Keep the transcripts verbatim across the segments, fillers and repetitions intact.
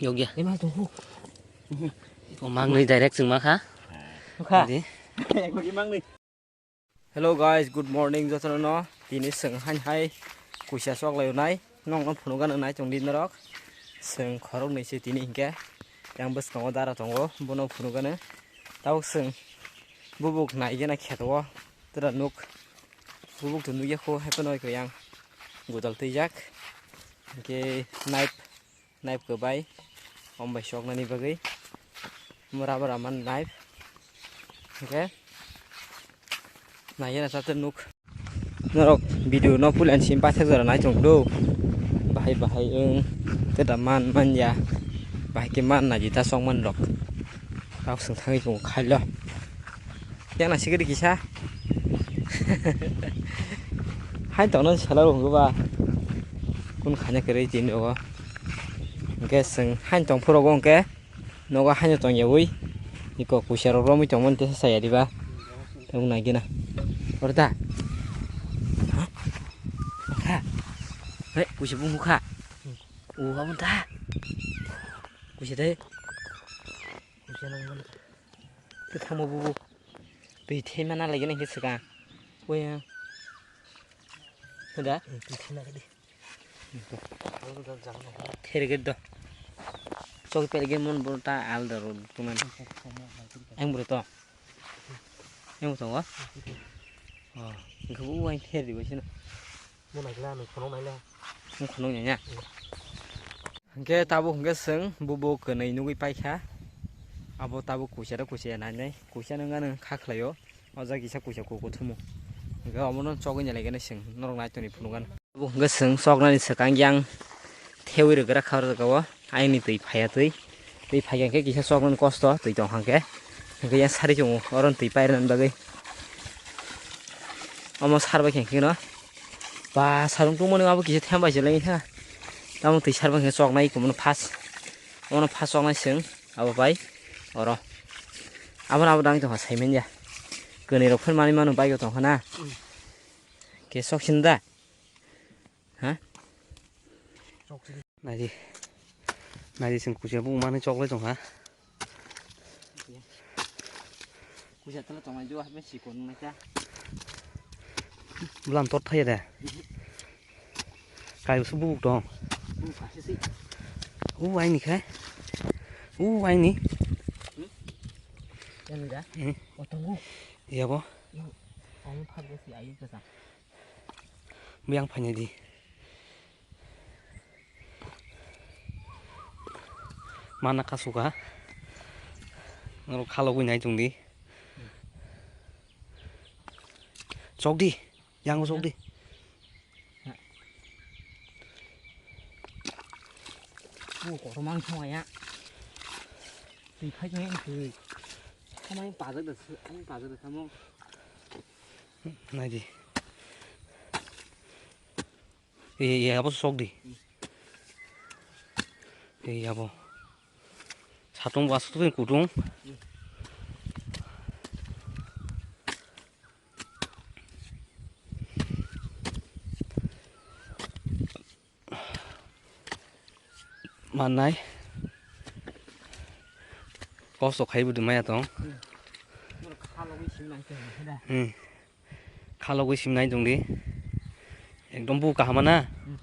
Yogya. Ima tuhu. O mangnwi direct chwng ma kha. Kha. Di. Hello guys, good morning jotono no. Tini chwng hain hai kuisa chok lai nai. Nong no phunuk gana nai tong di norok. Chwng khorok ni se tini hinkhe. Yang bwskango dara tongo, bono phunuk gana. Tabuk chwng bubuk nai gana kheto o. Tura nuk. Bubuk to nugya kho, hai phano yang gudal twijak. Hinkhe knife Knife kwbai, om bai soknani bagwi. Mura mura man knife. Hingke naiya na sate nuk. Norok video no pulan sim paithak jora nai tong do. Bahai bahai wng teta man man ya. Bahai ke man naji ta song man rok. Kok swng thangwi tongo khailo. Yang na sikiri kisa. Hai tongno sala rok ba. Kun khanya kere tin rogo. Hingke swng hai tong phuru go hingke. Nogo hai tong yawi. Iko kuisa rok romwi tong mani tesa saya diba. Tong nai gina. Orta. Ha? Ha. Hei, kuisa bung kha. O abun ta. Kuisa dai. Kuisa nang mana. Kwthangma bubu. Twi thema na lagina hinkhe swkang. Oya. Hoda? Twi thema kadi. Thergit do. Chok pelge mon bo ta al da ro tunan. Ang bro to. Ang to wa. Oh, hingkhe bu wai ther di bai sino. Mo nai kla nung khonong nai le. Nung khonong nai ya. Hingke tabuk hingke chwng bubo kwnwi nugwi paikha. Abo tabuk kuisa da kuisa nainai. Kuisa nung ano kha khlaio. O jaga kisa kuisa kuku thumu. Hingke omono chogwi nai laikha chwng norok nai tongni phunukgano. Tabuk hingke chwng choknani swkang yang thewi rwgra kha o jaga o. Ayangni twi phaiya twi. Twi phaiya hingke kisa choknani kosto twi tong hangke. Hingke yang sari chungo oro twi pairwnani bagwi. Omo sar bai khe no. Ba, sarung tungmani abo kisa thembai se lai kha. Tamo twi sarbai khe choknai kumono phas. Omono phas choknai seng abo bai oro. Abo abo dang tongkha saiman ya. Kwnwi rok phun mani mano bike o tongkha na. Ke sok sin da. Ha? Naidi. Naidi seng kusia bu mani choklai tongkha. Kuisa tala tongnai do, hape sikon nai ta. Bwlam tot thaya de. Kai su buk dong. Buk pha si si. U ai ni khai. U ai ni. Hmm? Yang ni da? Hmm. O tongo. Iya bo. Yang, kamu pha si ayu ta sa. Yang phanya di. Mana kasuka. Norok khalogwi nai tongdi. Chokdi. Yango chokdi. Bu kotor mang thangya. Twi phai thangya twi. Thamai pajak da, ang pajak da tamo. Naidi. Iya, iya, abo sok di. Iya, abo. Satung ba satung kutung. Manai. Kosto khai bwdwi maya tong. Hmm. Khalogwi simnai tongdi. Ekdom bu kaham na. Hmm.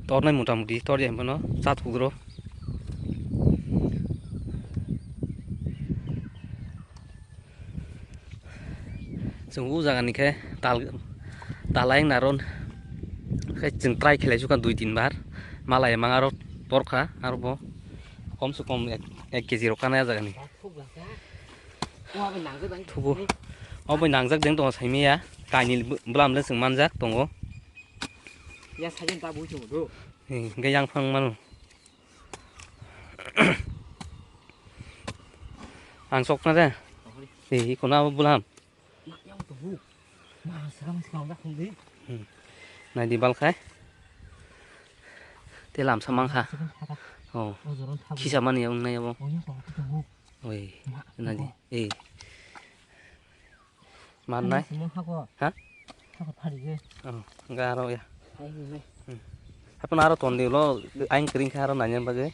Tornai mota muti tor ya bono chat hugro. Chwng o jaga ni khe tal, talai wngna ron khe chwng try khlai sukha dui tin bar. Malai mang aro torkha aro bo kom se kom ek, ek kg rok kana jaga ni. Thubu. Obo nangjak jeng tongo saimaya. Kainwi bwlam le chwng manjak tongo. Ya sajeng ta bui tongo do. Hingke yang phang mano. Ang sokna de. Ei, kono abo bwlam. Ma yang tongo. Ma sakang sakang jak hong di. Hmm. Nai di bal khai. Te lamsa mang kha. Oh. Khisa mani yang nai abo. Oi, nadi. Eh. Mannai. Ha? Oh, enggak aro ya. Hmm. Haphano aro tondi ulo, aing kring kha aro naina bagwi.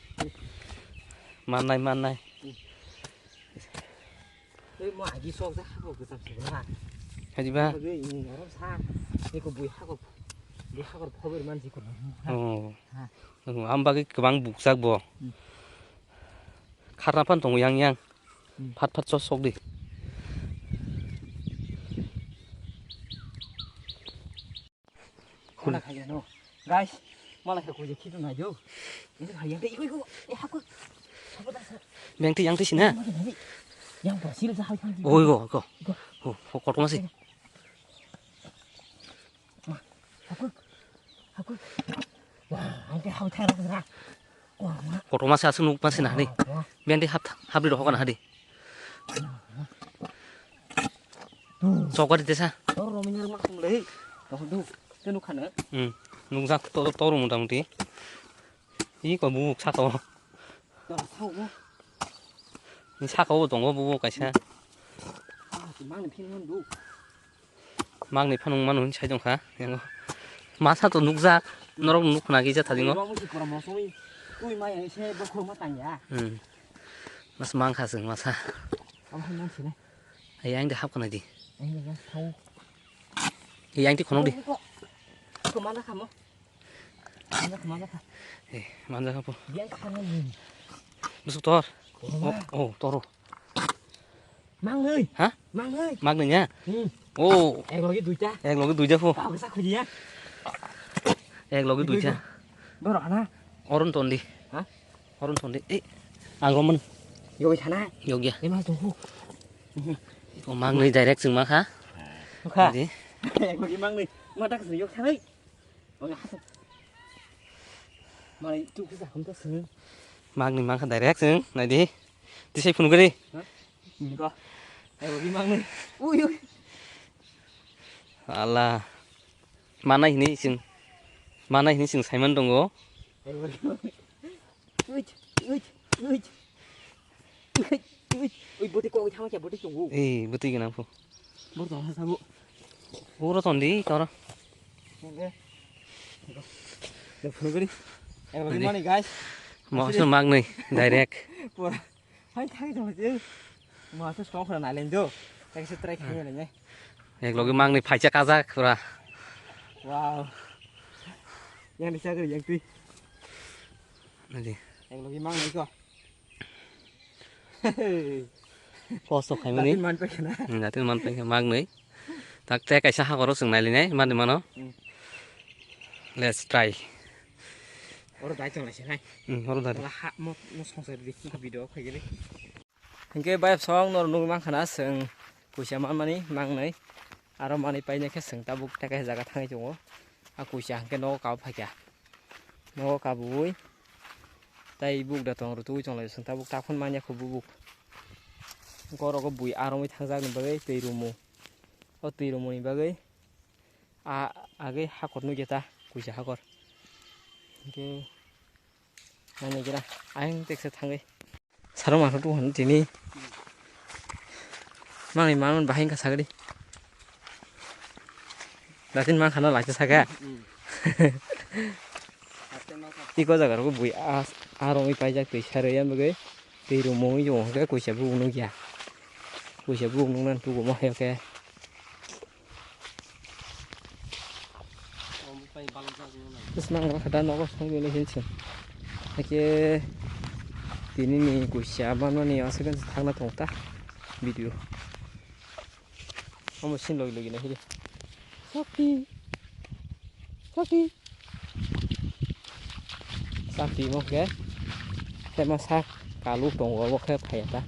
Mannai, mannai. Ei mo agi sok ja habo gajam se ha. Haji ba? Bagwi oro sa. Eko bui hako, bui hako phobar mansi ko. Oh. Ha. Oh, am bagwi kwbang bukjak bo. Hmm. Kharna phan tongo yang yang. Hmm. Phat phat sok sok di. Hula khaina no. Guys, malai kha kuja khitu nai do. Ini hai yang iko iko. Eh, hako. Hako dah. Beng ti yang ti sina. Yang Brazil ja hai kan. Oi go go. Go. Oh, oh, kotor masih. Ma, hako. Hako. Wah, angke hau thai rak rak. Wah, wah. Kotor masih asuk nuk masih nah ni. Wah, wah. Beng ti hap hap di rohok na hadi. Sokari tesa. Tor rominyar mak tum lei. Tor du. Te nuk khana. Hmm. Nukjak to toru motamuti. Iko bubuk saka o. Tor sao mo. Ni saka o tongo bubuk kaisa. Ah, mang ni phin man du. Mang ni phanung manu sai tong kha. Yango. Masa to nukjak. Norok nuk khna gija thajingo. Ro mo si kora mo soi. Tui mai ai se bo khor ma tang ya. Hmm. Mas mang kha sing masa. Ang han nang sini. Ai ang de hap kana di. Ang de hap. Ai ang ti khonok di. Ko mana kamu? Mana mana ka? Eh, manja kapo. Yang kana ni. Busuk tor. Oh, oh, toro. Mang ni. Ha? Mang ni. Mang ni ya? Hmm. Oh. Ek logi duita. Ek logi duita po. Kau kesa khuji ya. Ek logi duita. Boro hana. Oron tondi. Ha? Horon thon de. Eh, ang roman. Yogwi sana. Yogya. Ema tongkhu. O mang ni direct chwng ma kha. Kha. Di. Yogwi mang ni. Ma tak sini yok sanai. Oke, hasan. Mai tu kisa ham tak sini. Mang ni ma kha direct chwng. Nai di. Tisai phunu gari. Ha? Ko. Yogwi mang ni. Ui, ui. Allah. Mana hini sing. Mana hini sing Simon tongo. Yogwi mang ni. Uj, uj, uj. Uj, uj. Ui, bwtwi kok thangma khe bwtwi chungo. Ei, bwtwi gwnang phu. Bor tong ha sabo. Oro tondi, toro. Nge. Le phone gari. Ek logi mani, guys. Mo se mang ni, direct. Pura. Hai thang jong je. Mo se song khra na len do. Ek se try khani le ne. Ek logi mang ni phaisa kajak pura. Wow. Yang ni sagri yang twi. Nadi. Ek logi mang ni ko. Post khaimani. Datin man paikha na. Hmm, datin man paikha magnwi. Tak te kaisa hakoro chwng nailinai mani mano. Hmm. Let's try. Oro dai chwng laisai nai. Hmm, oro dai. Wala ha mo mo songsai di video khaigili. Hinkhe bayap song nor nugwi mankha na chwng kuisa manmani mangnwi. Aro manwi painai khe chwng tabuk tei kaisa jaga thangwi tongo. A kuisa hinkhe nogo kabui phaikha. Nogo kabui. Tai buk da tong rwtugwi tonglaio chwng tabuk takhun manya kho bubuk. Gorogo bui aromwi thangjakni bagwi twi rumu. O twi rumuni bagwi a agwi hakor nukya ta kuisa hakor. Hinkhe nani gira ayang teksa thangwi. Saro mangsa tu hwn tini. Mangni mangan bahai wngkha sagri. Datin mangkha na laisa saka. Tiko jaga rok bui a a rongwi paijak twi sarwi yang bagwi twi rumungwi tongo hwnkhe kuisa bubuk nukya. Kuisa bubuk nuknani tugo ma hai khe. Bwswk nang kha da nogo songwi hinwi se. Haikhe tini ni kuisa manmani aswk thangna tong ta video. Omo sin logi logi nai hidi. Sakti. Sakti. Sakti mo khe. Tema sak kalu tongo obo khe phaiya ta.